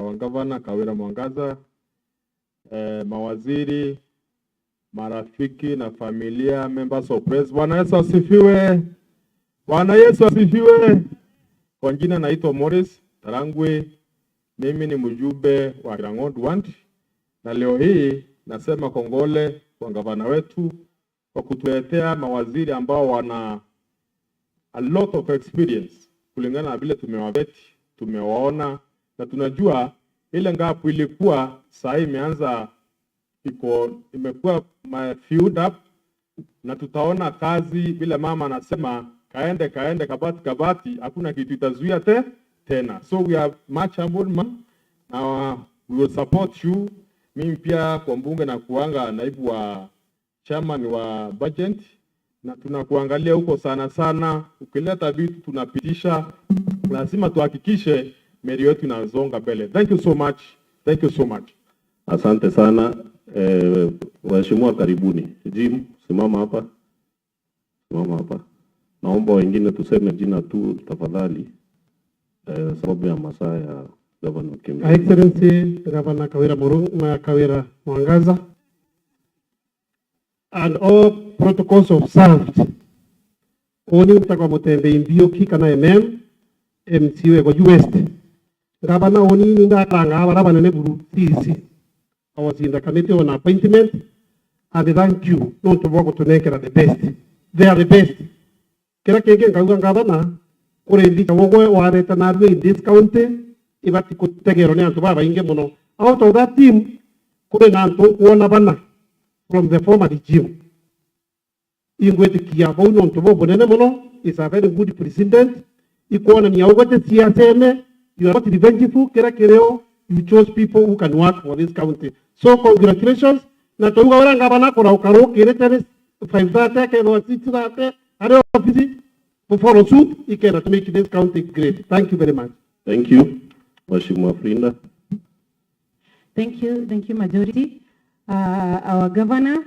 our Governor Kawira Mwangaza, mawaziri, marafiki na familia, members of press. Bwana Yesu asifiwe. Bwana Yesu asifiwe. Kwa jina naitwa Morris Tarangwe. Mimi ni mjumbe wa Kirang'ondo Ward, na leo hii nasema kongole kwa gavana wetu kwa kutuletea mawaziri ambao wana a lot of experience kulingana na vile tumewavet, tumewaona na tunajua ile gap ilikuwa saa hii imeanza iko imekuwa filled up, na tutaona kazi vile mama anasema kaende kaende kabati kabati, hakuna kitu itazuia tena. So we are much humbled, ma, na we will support you. Mimi pia kwa mbunge na kuanga naibu wa chairman wa budget, na tunakuangalia huko sana sana. Ukileta vitu tunapitisha, lazima tuhakikishe Meru yetu inasonga mbele. Thank you so much. Thank you so much. Asante sana waheshimiwa, karibuni. Jim, simama hapa, simama hapa. Naomba wengine tuseme jina tu tafadhali, sababu ya masaa ya Governor Kimani. Her Excellency Governor Kawira Kawira Mwangaza, and all protocols observed. Oni mtakwa mutembe imbioki kana MM MCU ego West. Governor oni ninda karanga abara banene buru CC. I was in the committee on appointment, and thank you. Not to work to make the best. They are the best. Kira kenge ngauga governor kuri ndi wogwe wareta na in this county ibati kutegero ni antu baba inge muno. Out of that team kuri na antu kuona bana from the former regime. Ingwetikia bau nontu bo bunene muno is a very good president. Ikuona ni augwete siasa, you are not revengeful. Kira kireo you chose people who can work for this county. So congratulations. Na tuuga ora ngabana kora ukaro kirete 5:30 ke no 6:30 are office for suit ikera to make this county great. Thank you very much. Thank you. Mheshimiwa Frinda. Thank you, Majority. Our governor,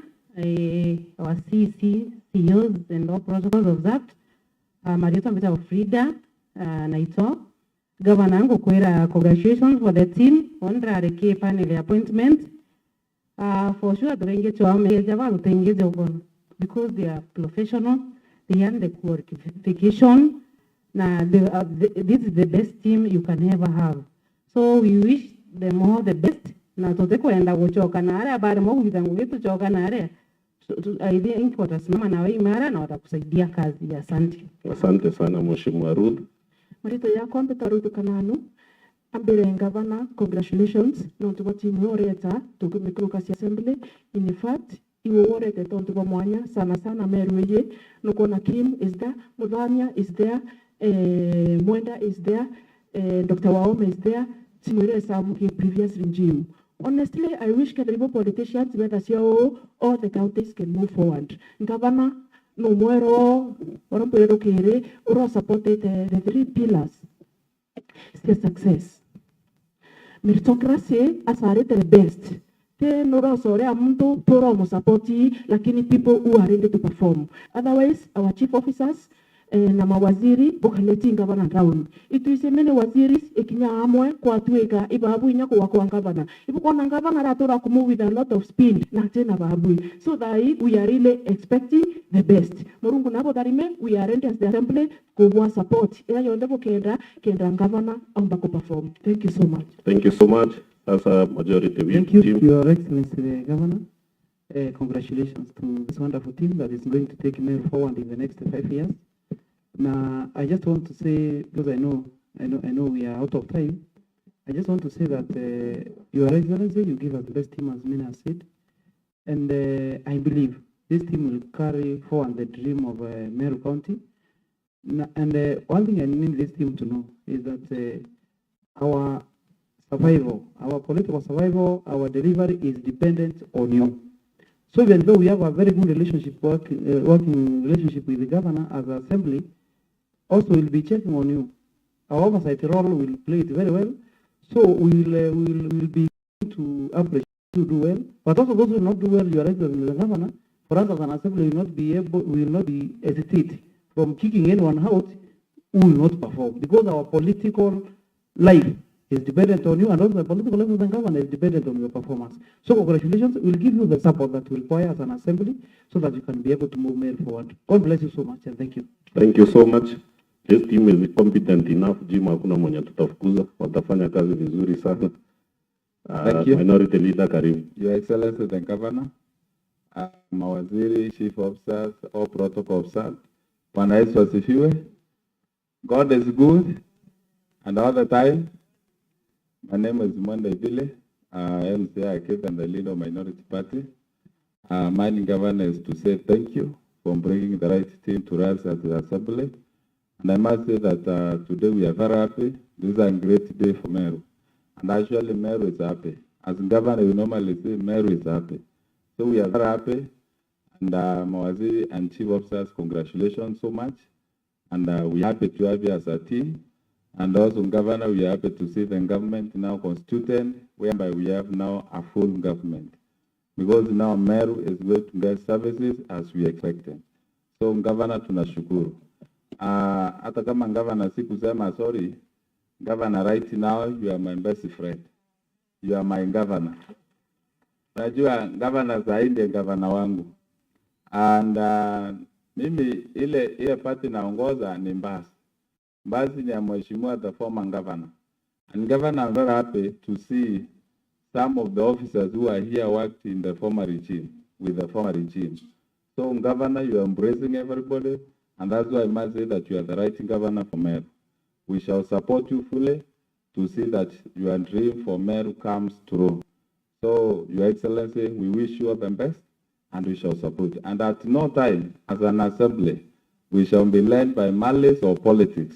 our CC, CEOs, and all protocols observed. Mariota Mbita Frida, naito. Governor Ngukwera, congratulations for the team on the panel appointment. For sure, because they are professional, they have the qualification. Now, this is the best team you can ever have. So we wish them all the best. Na totekwenda kuchoka na are habari mungu wetu choka na are. I think watasimama na wewe imara na watakusaidia kazi. Asante. Asante sana Mheshimiwa Ruth. Marito yako mbeta Ruth Kananu. Ambere ngavana, congratulations. Nontu wa timu oreta tukimikruka assembly. In fact, iwo orete tontu wa mwanya sana sana Meru ye. Nukona Kim is there, Mudhania is there, Mwenda is there, Dr. Waome is there. Timu ile sabu previous regime. Honestly, I wish Kedribo politicians whether CEO all the counties can move forward. Governor no mwero orompero kere oro supported the three pillars. The success. Meritocracy asare the best. Te nora sore amuntu poro mo supporti lakini people who are ready to perform. Otherwise, our chief officers na mawaziri bukaleti ngavana round. Ituisemene waziri ikinya amwe kwa tuweka ibabu inya kwa kwa ngavana. Ibu ngavana ratora kumove with a lot of speed na tena babu. So that we are really expecting the best. Murungu nabo darime we are ready as the assembly kubwa support. Ila yonde kenda kenda ngavana amba ko perform. Thank you so much. Thank you so much. As a majority whip. Thank you, team. Your Excellency the Governor. Congratulations to this wonderful team that is going to take Meru forward in the next 5 years. Now, I just want to say, because I know we are out of time, I just want to say that Your Excellency, you give us the best team, as Mina has said, and I believe this team will carry forward the dream of Meru County. And one thing I need this team to know is that our survival, our political survival, our delivery is dependent on you. So even though we have a very good relationship, working relationship with the governor as an assembly, also we'll be checking on you. Our oversight role will play it very well. So we will be to appreciate you do well, but also those who will not do well, you are the governor. For us as an assembly, we will not be able, we will not be hesitate from kicking anyone out who will not perform, because our political life is dependent on you, and also the political life of the governor is dependent on your performance. So congratulations, we'll give you the support that we require as an assembly so that you can be able to move Meru forward. God bless you so much, and thank you. Thank you so much. This team is competent enough. Jim, hakuna mwenye tutafukuza, watafanya kazi vizuri sana. Thank you. Minority Leader, karibu. Your Excellency the Governor, mawaziri, chief officers, all protocol observed. Bwana Yesu asifiwe. God is good and all the time. My name is Mwenda Ibile, MCA Akith and the leader of Minority Party. My governor is to say thank you for bringing the right team to us at the assembly. And I must say that today we are very happy. This is a great day for Meru. And actually Meru is happy. As governor, we normally say Meru is happy. So we are very happy. And Mawaziri and chief officers, congratulations so much. And we are happy to have you as a team. And also, Governor, we are happy to see the government now constituted, whereby we have now a full government. Because now Meru is going to get services as we expected. So, Governor, tunashukuru. Hata kama governor sikusema sorry, governor, right now you are my best friend. You are my governor. Unajua governor zaidi ndiye governor wangu. And mimi ile party naongoza ni Mbasi. Mbasi ni ya mheshimiwa the former governor. And governor, I'm very happy to see some of the officers who are here worked in the former regime, with the former regime. So governor, you are embracing everybody, and that's why I must say that you are the right governor for Meru. We shall support you fully to see that your dream for Meru comes true. So, Your Excellency, we wish you all the best, and we shall support you. And at no time, as an assembly, we shall be led by malice or politics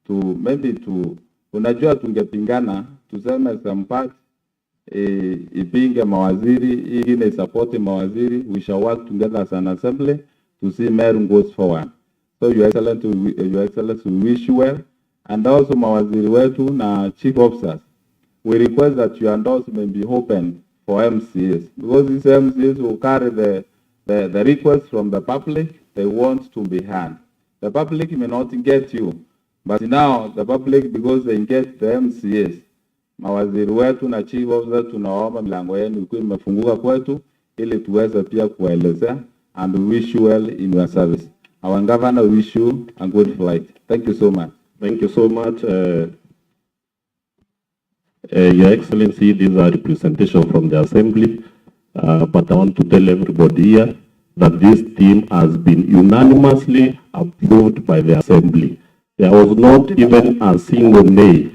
to maybe to, unajua tungepingana, tuseme some part ipinge mawaziri, ingine support mawaziri. We shall work together as an assembly to see Meru goes forward. So Your Excellency, we wish you well. And also mawaziri wetu na chief officers, we request that your doors may be open for MCAs, because these MCAs will carry the request from the public. They want to be heard. The public may not get you, but now the public, because they get the MCAs, mawaziri wetu na chief officer, tunaomba milango yenu ikuwe imefunguka kwetu ili tuweze pia kuwaelezea, and we wish you well in your service. Our governor wish you a good flight. Thank you so much. Thank you so much. Your Excellency, these are representation from the Assembly, but I want to tell everybody here that this team has been unanimously approved by the Assembly. There was not even a single nay.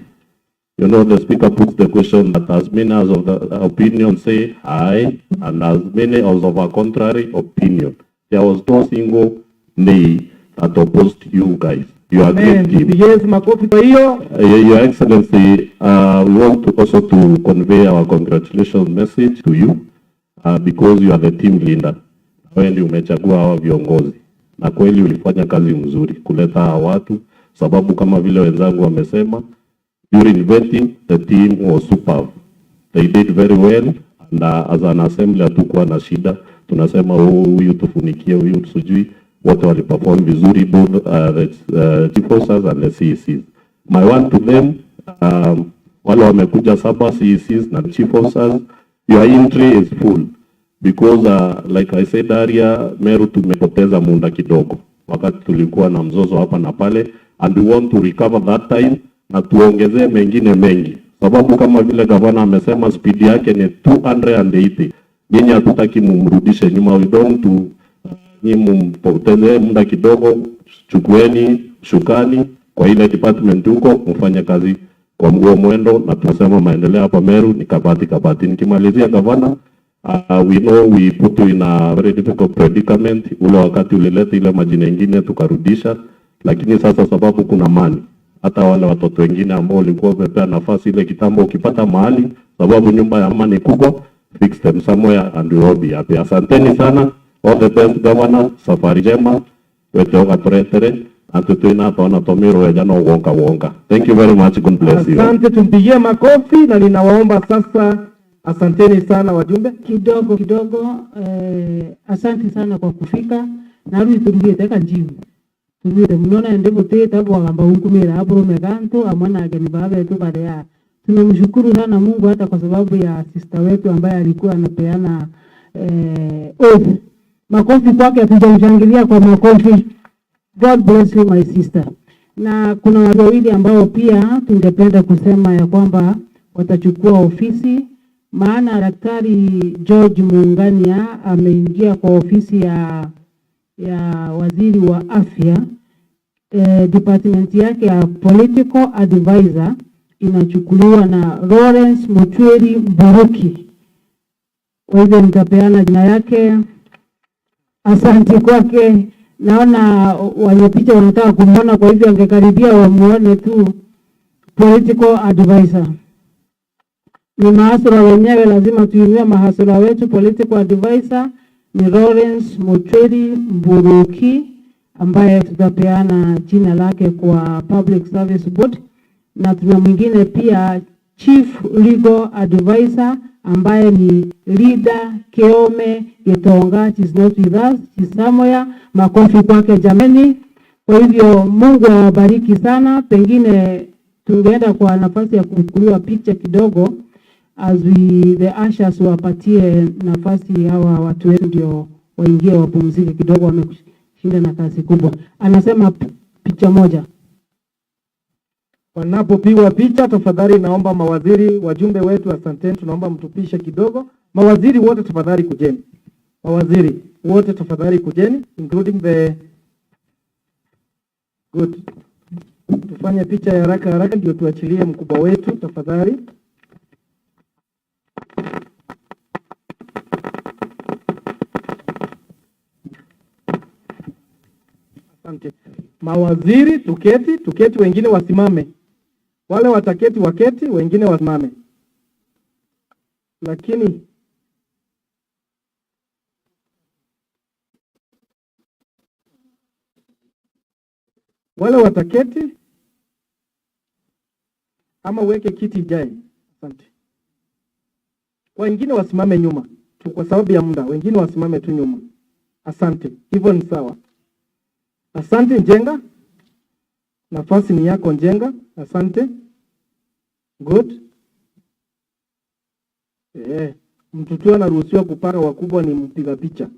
The Speaker puts the question that as many as of the opinion say aye, and as many as of a contrary opinion. There was no single nay that opposed you guys. You are a great Amen. Team. Tupigie makofi kwa hiyo. Your Excellency, we want to also to convey our congratulations message to you because you are the team leader. Wewe ndio umechagua hawa viongozi na kweli ulifanya kazi mzuri kuleta hawa watu, sababu kama vile wenzangu wamesema, during vetting the team was superb. They did very well and as an assembly hatukuwa na shida. Tunasema, "Oh, huyu tufunikie, huyu sijui." Wote waliperform vizuri, both the chief officers and the CECs. My one to them, wale wamekuja saba, CECs na chief officers, your entry is full because like I said earlier, Meru tumepoteza muda kidogo wakati tulikuwa na mzozo hapa na pale, and we want to recover that time na tuongezee mengine mengi, sababu kama vile gavana amesema speed yake ni 280. Nyinyi hatutaki mumrudishe nyuma, we don't to nyinyi mumpoteze muda kidogo, chukueni shukani kwa ile department huko mfanye kazi kwa huo mwendo, na tunasema maendeleo hapa Meru ni kabati kabati. Nikimalizia gavana, we know we put you in a very difficult predicament. Ule wakati ulileta ile majina ingine tukarudisha, lakini sasa sababu kuna amani, hata wale watoto wengine ambao ulikuwa umepea nafasi ile kitambo, ukipata mahali, sababu nyumba ya mama ni kubwa, fix them somewhere and we will be happy. Asanteni sana, all the best governor, safari njema wete turetere na tona tomiro weja no wonka wonka. Thank you very much. God bless you. Asante, tumpigie makofi na ninawaomba sasa, asanteni sana wajumbe. Kidogo kidogo, asante sana kwa kufika narui turugiite kanjimu turugiite muno na ndi gutite bwagamba unkumira aburume gantu amwe na ageni babetu baria. Tunamshukuru sana Mungu hata kwa sababu ya sister wetu ambaye alikuwa anapeana oath. Makofi kwake, hatujamshangilia kwa makofi. God bless you, my sister. Na kuna watu wawili ambao pia tungependa kusema ya kwamba watachukua ofisi, maana Daktari George Mungania ameingia kwa ofisi ya waziri wa afya. Department yake ya political advisor inachukuliwa na Lawrence Mutwiri Mburuki. Kwa hivyo nitapeana jina yake. Asante kwake. Naona wenye picha wanataka kumwona, kwa hivyo angekaribia wamuone tu. Political advisor ni mahasura wenyewe, lazima tuinue mahasura wetu. Political advisor ni Lawrence Mutwiri Mburuki ambaye tutapeana jina lake kwa Public Service Board, na tuna mwingine pia Chief Legal Advisor ambaye ni Lida Keome Getonga. She's not with us, she's somewhere. Makofi kwake jameni. Kwa hivyo Mungu awabariki sana. Pengine tungeenda kwa nafasi ya kuchukuliwa picha kidogo as we the ushers wapatie nafasi hawa watu wetu ndio waingie wapumzike kidogo, wameshinda na kazi kubwa. Anasema picha moja. Wanapopigwa picha, tafadhali naomba mawaziri, wajumbe wetu, asanteni, tunaomba mtupishe kidogo. Mawaziri wote tafadhali kujeni, mawaziri wote tafadhali kujeni, including the good. Tufanye picha ya haraka haraka ndio tuachilie mkubwa wetu tafadhali. Asante. Mawaziri tuketi, tuketi, wengine wasimame. Wale wataketi waketi, wengine wasimame. Lakini wale wataketi ama uweke kiti ijae. Asante. Wengine wasimame nyuma tu kwa sababu ya muda, wengine wasimame tu nyuma. Asante. Hivyo ni sawa. Asante Njenga. Nafasi ni yako Njenga. Asante. Good. Mtu anaruhusiwa kupaka, wakubwa ni mpiga picha.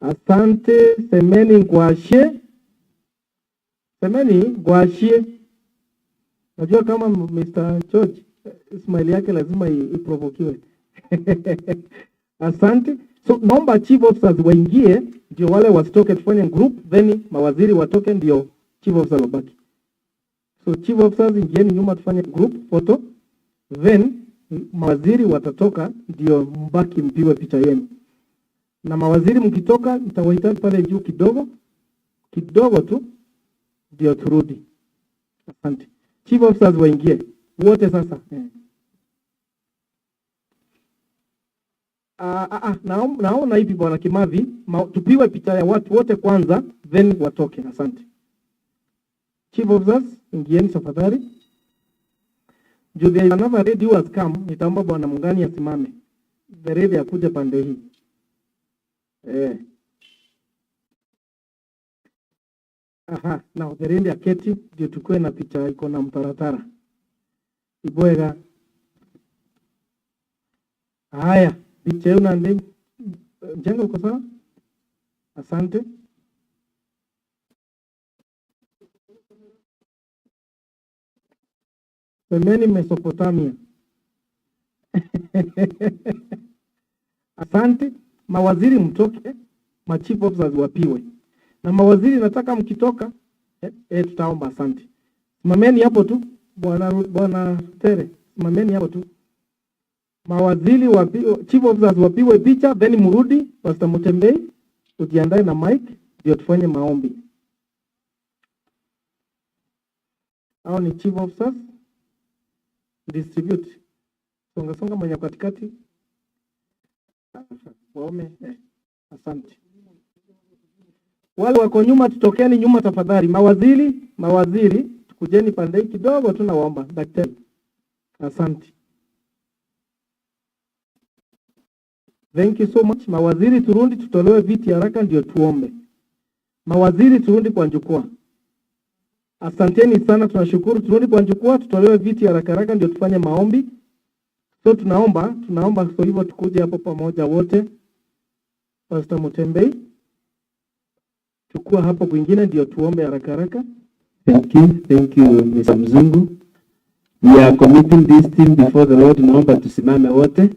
Asante. Semeni ngwashe. Semeni ngwashe. Najua kama Mr. George smile yake lazima iprovokiwe. Asante. So naomba chief officers waingie, ndio wale wasitoke, tufanye group, then mawaziri watoke, ndio chief officer wabaki. So chief officers ingieni nyuma tufanye group photo, then mawaziri watatoka, ndio mbaki mpigwe picha yenu. Na mawaziri mkitoka, nitawahitaji pale juu kidogo kidogo tu, ndio turudi. Asante. Chief officers waingie wote sasa. Naona hivi Bwana Kimathi, tupiwe picha ya watu wote kwanza, then watoke. Asante. Chief officers ingieni tafadhali. Juu there is another lady who has come, nitaomba Bwana Mungani asimame. The lady akuja pande hii. Aha, now the lady aketi ndio tukue na picha iko na mtaratara. Ibwega. Haya, picha hiyo na Njenga uko sawa? Asante. Semeni Mesopotamia. Asante. Mawaziri mtoke, ma chief officers wapiwe. Na mawaziri nataka mkitoka, tutaomba. Asante. Simameni hapo tu, bwana Tere, simameni hapo tu. Mawaziri wapiwe, chief officers wapiwe picha, then murudi. Pastor Mutembei, ujiandae na mic ndio tufanye maombi. Hao ni chief officers. Distribute. Songa songa mwenye katikati. Waome. Asante. Wale wako nyuma tutokeni nyuma tafadhali. Mawaziri tukujeni pande kidogo tu nawaomba. Daktari. Asante. Thank you so much. Mawaziri turundi tutolewe viti haraka ndio tuombe. Mawaziri turundi kwa jukwaa. Asanteni sana, tunashukuru. Turundi kwa jukwaa tutolewe viti haraka haraka ndio tufanye maombi. So tunaomba so hivyo tukuje hapo pamoja wote. Pastor Mutembei, chukua hapo kwingine ndio tuombe haraka haraka. Thank you Mr. Mzungu. We are committing this team before the Lord. Naomba tusimame wote.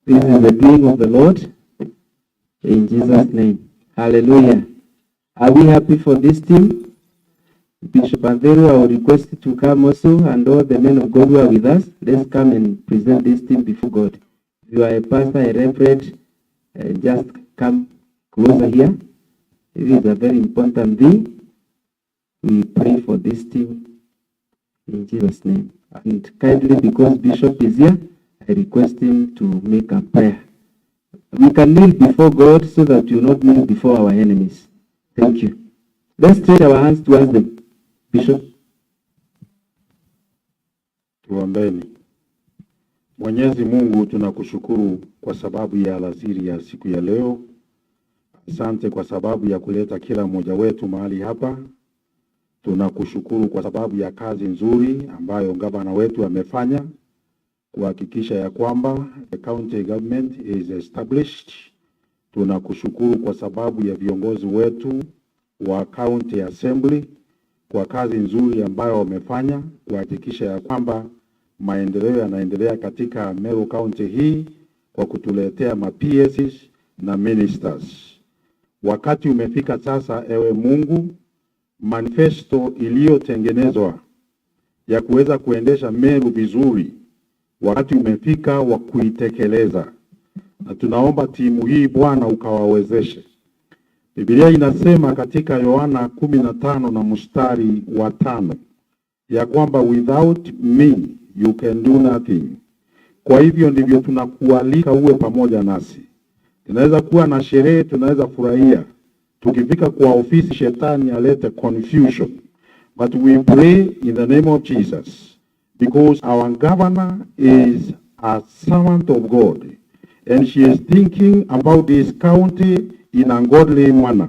This is the doing of the Lord. In Jesus' name. Hallelujah. Are we happy for this team? Bishop Andrew, I will request you to come also, and all the men of God who are with us. Let's come and present this team before God. If you are a pastor, a reverend, just come closer here. It is a very important thing. We pray for this team in Jesus' name. And kindly, because Bishop is here, I request him to make a prayer. We can kneel before God so that we will not kneel before our enemies. Thank you. Let's stretch our hands towards them. Bishop. Tuombeni. Mwenyezi Mungu, tunakushukuru kwa sababu ya alasiri ya siku ya leo. Asante kwa sababu ya kuleta kila mmoja wetu mahali hapa. Tunakushukuru kwa sababu ya kazi nzuri ambayo gavana wetu amefanya kuhakikisha ya kwamba the county government is established. Tunakushukuru kwa sababu ya viongozi wetu wa county assembly kwa kazi nzuri ambayo wamefanya kuhakikisha ya kwamba maendeleo yanaendelea katika Meru County hii kwa kutuletea ma PSs na ministers. Wakati umefika sasa, ewe Mungu, manifesto iliyotengenezwa ya kuweza kuendesha Meru vizuri, wakati umefika wa kuitekeleza, na tunaomba timu hii Bwana ukawawezeshe. Biblia inasema katika Yohana 15 na mstari wa 5 ya kwamba without me you can do nothing. Kwa hivyo ndivyo tunakualika uwe pamoja nasi. Tunaweza kuwa na sherehe, tunaweza furahia. Tukifika kwa ofisi shetani alete confusion. But we pray in the name of Jesus, because our governor is a servant of God and she is thinking about this county in a godly manner.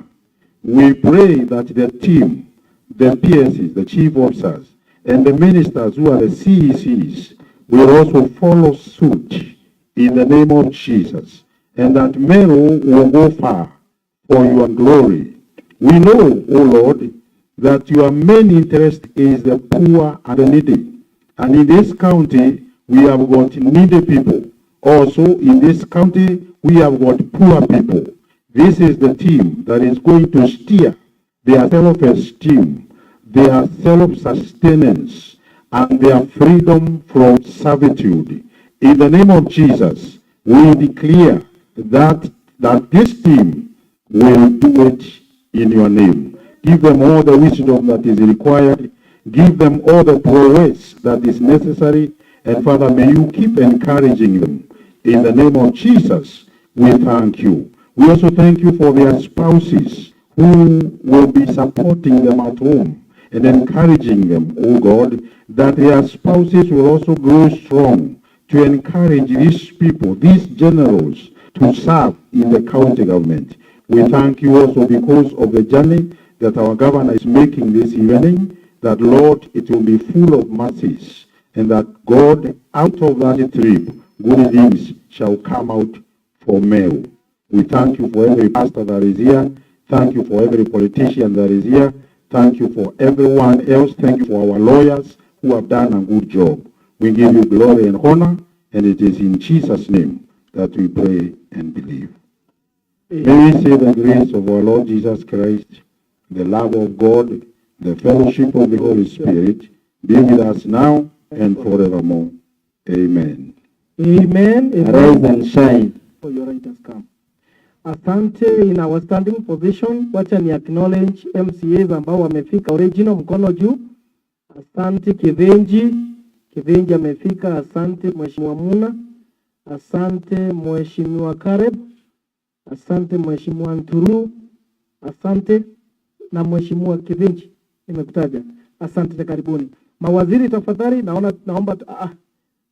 We pray that the team, the PSs, the chief officers, and the ministers who are the CECs will also follow suit in the name of Jesus, and that Meru will go far for your glory. We know, O Lord, that your main interest is the poor and the needy. And in this county, we have got needy people. Also, in this county, we have got poor people. This is the team that is going to steer their self-esteem, their self-sustenance, and their freedom from servitude. In the name of Jesus, we declare that this team will do it in your name. Give them all the wisdom that is required. Give them all the prowess that is necessary. And Father, may you keep encouraging them. In the name of Jesus, we thank you. We also thank you for their spouses who will be supporting them at home and encouraging them, oh God, that their spouses will also grow strong to encourage these people, these generals, to serve in the county government. We thank you also because of the journey that our governor is making this evening, that, Lord, it will be full of mercies, and that, God, out of that trip, good things shall come out for Meru. We thank you for every pastor that is here. Thank you for every politician that is here. Thank you for everyone else. Thank you for our lawyers who have done a good job. We give you glory and honor, and it is in Jesus' name that we pray and believe. May we say the grace of our Lord Jesus Christ, the love of God, the fellowship of the Holy Spirit, be with us now and forevermore. Amen. Amen. Amen. Arise and shine. For your right has come. Asante. In our standing position, wacha ni acknowledge MCAs ambao wamefika original, mkono juu. Asante Kivenji, Kivenji amefika. Asante Mheshimiwa Muna, asante Mheshimiwa Kareb, asante Mheshimiwa Nturu, asante na Mheshimiwa Kivenji nimekutaja. Asante na karibuni. Mawaziri tafadhali, naomba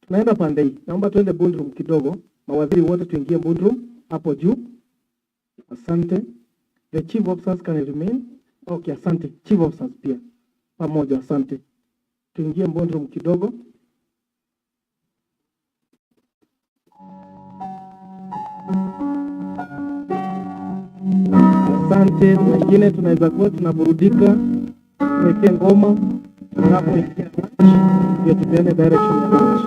tunaenda pande hii. Naomba tuende boardroom kidogo. Mawaziri wote tuingie boardroom hapo juu. Asante. The chief officers can remain. Okay, asante. Chief officers pia pamoja, asante. Tuingie boardroom kidogo. Asante. Wengine tunaweza kuwa tunaburudika, tuweke ngoma tunapoingia lunch, ndio tupeane direction ya lunch.